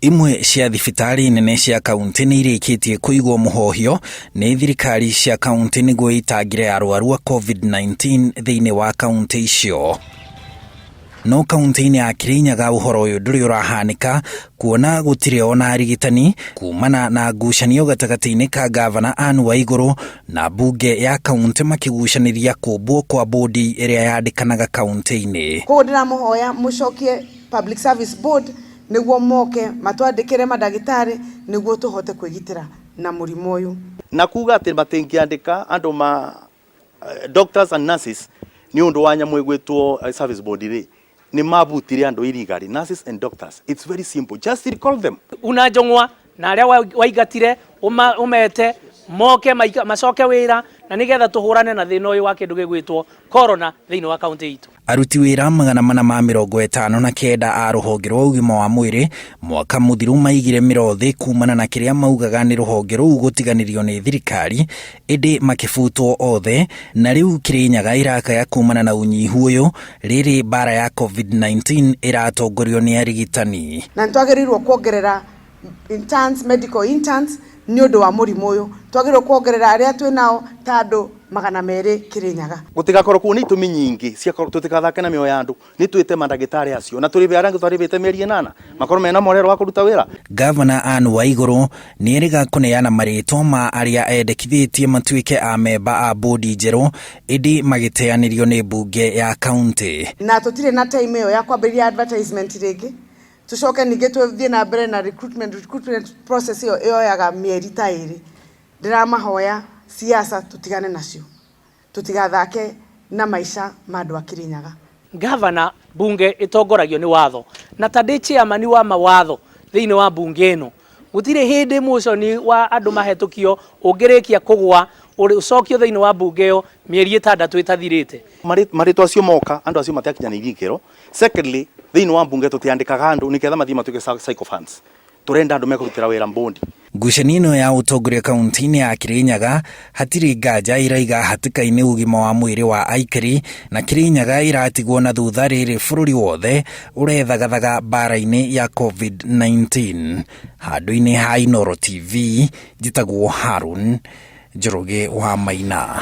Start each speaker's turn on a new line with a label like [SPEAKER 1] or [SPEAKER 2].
[SPEAKER 1] Imwe cia thibitarĩ nene cia kauntĩ nĩ irĩkĩtie kũigwo mũhohio nĩ thirikari cia kauntĩ nĩguo itangĩre arwaru a COVID-19 thĩinĩ wa kauntĩ icio. No kauntĩ-inĩ ya Kirinyaga ũhoro ũyũ ndũrĩ ũrahanĩka kuona gũtirĩ ona arigitani kumana na ngucanio gatagatĩ-inĩ ka ngavana Anne Waigũrũ na mbunge ya kauntĩ makĩgucanĩria kũmbwo kwa bũndi ĩrĩa yandĩkanaga kauntĩ-inĩ.
[SPEAKER 2] Koguo ndĩramũhoya mũcokie Public Service Board nĩguo moke matwandĩkĩre mandagĩtarĩ nĩguo tũhote kwĩgitĩra na mũrimũ ũyũ.
[SPEAKER 3] Na kuga atĩ matingĩandĩka andũ ma doctors and nurses nĩ ũndũ wa nyamũ ĩgwĩtwo service board rĩ, nĩ mabutire andũ illegally, nurses and doctors. It's very simple, just recall them.
[SPEAKER 4] Una njong'wa na arĩa waingatire ũmete moke macoke wĩra na nĩgetha tũhũrane na thĩna ũyũ wa kĩndũ gĩgwĩtwo corona thĩinĩ wa kaunti itũ.
[SPEAKER 1] Aruti wĩra 459 a rũhonge rwa ũgima wa mwĩrĩ mwaka mũthiru maigire mĩro thĩ kumana na kĩrĩa maugaga nĩ rũhonge rũu gũtiganĩrio nĩ thirikari, ĩndĩ makĩbutwo othe, na rĩu Kirinyaga ĩrakaya kumana na ũnyihu ũyũ rĩrĩ mbara ya COVID-19 ĩratongorio nĩ arigitani.
[SPEAKER 2] Na nĩtwagĩrĩirwo kuongerera interns, medical interns nĩ ũndũ wa mũrimũ ũyũ. Twagĩrĩirwo kuongerera arĩa twĩ nao ta andũ 200 Kirinyaga.
[SPEAKER 3] Gũtigakorwo kuo nĩ itũmi nyingĩ cia tũtikathake na mĩoyo ya andũ, nĩ twĩte mandagĩtarĩ acio na tũrĩbe arĩa angĩ twarĩbĩte mĩeri 8 makorwo mena morero wa kũruta wĩra.
[SPEAKER 1] Gavana Anne Waigũrũ nĩerĩga kũneana marĩtwa ma arĩa endekithĩtie matuĩke a memba a bũndi njerũ, ĩndĩ magĩteanĩrio nĩ mbunge ya kauntĩ.
[SPEAKER 2] Na tũtirĩ na time ĩyo ya kwambĩrĩria advertisement rĩngĩ, tũcoke ningĩ tũthiĩ na mbere na recruitment process ĩyo ĩyoyaga mĩeri ta 2. Ndĩramahoya siasa tũtigane nacio, tũtigathake na maica ma andũ a Kirinyaga.
[SPEAKER 4] Gavana bunge ĩtongoragio nĩ watho, na ta ndĩ chairman wa mawatho thĩinĩ wa bunge ĩno, gũtirĩ hĩndĩ motion wa andũ mahetũkio ũngĩrĩkia kũgwa ũcokio thĩinĩ wa bunge ĩyo mĩeri 6 ĩtathirĩte.
[SPEAKER 3] Marĩtwa acio moka andũ acio matiakinyanĩirie ikĩro. Secondly, thĩinĩ wa mbunge tũtiandĩkaga andũ nĩgetha mathiĩ matuĩke sycophants. Tũrenda andũ mekũrutĩra wĩra mbondi.
[SPEAKER 1] Ngucanio ĩno ya ũtongoria kaunti-inĩ ya Kirinyaga hatirĩ nganja ĩraiga hatĩka-inĩ ũgima wa mwĩrĩ wa aikari, na Kirinyaga ĩratigwo na thutha rĩrĩ bũrũri wothe ũrethagathaga mbara-inĩ ya COVID-19. Handũ-inĩ ha Inooro TV, njĩtagwo Harun Njoroge wa Maina.